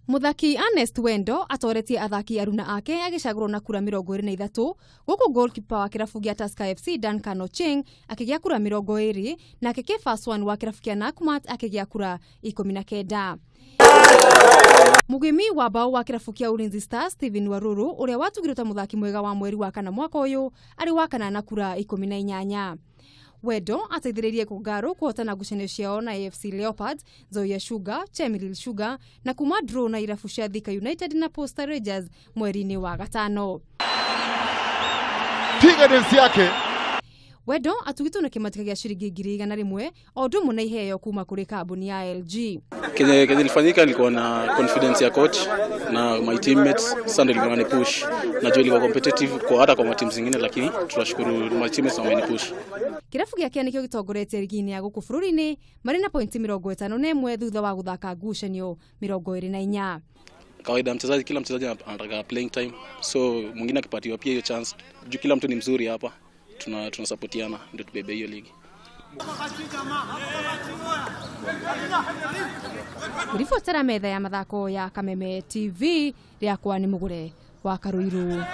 Mũthaki Ernest Wendo atoretie athaki aruna ake agĩcagũrwo na kura 23, gũkũ goalkeeper wa kĩrabu gĩa Tusker FC Duncan Ochieng akĩgĩa kura 20, nake Kefas One wa kĩrabu kĩa Nakumatt akĩgĩa kura 19. Mũgĩmi wa mbaũ wa kĩrabu kĩa Ulinzi Stars Stephen Waruru, ũrĩa watugirwo ta mũthaki mwega wa mweri wa kana mwaka ũyũ, arĩ wa kana na kura 18. Wendo ateithĩrĩirie Kũngarũ kũhotana ngucanio ciao na AFC Leopards, Nzoia Sugar, Chemelil Sugar na kuma draw na irabu cia Thika United na Posta Rangers mweri-inĩ wa gatano. Piga densi yake. Wendo atugitwo na kĩmatika gĩa ciringi 100,000 o ũndũ ũmwe na iheo kuma kũrĩ kambuni ya LG. Kenye ilifanyika, nilikuwa na confidence ya coach na my teammates. Sasa ndio ilikuwa push. Najua ilikuwa competitive kwa hata kwa matimu zingine, lakini tunashukuru my teammates wamenipush. Kĩrabu gĩa Kĩa nĩkĩo gĩtongoretie rigi-inĩ ya gũkũ bũrũri-inĩ marĩ na pointi 51 thutha wa gũthaka ngucanio 24. Kawaida mchezaji, kila mchezaji anataka playing time, so mwingine akipatiwa pia hiyo chance, juu kila mtu ni mzuri hapa, tunasupportiana ndio tubebe hiyo ligi. Ngĩribotera metha ya mathako ya Kameme TV, rĩakwa nĩ Mũgũre wa Karũirũ.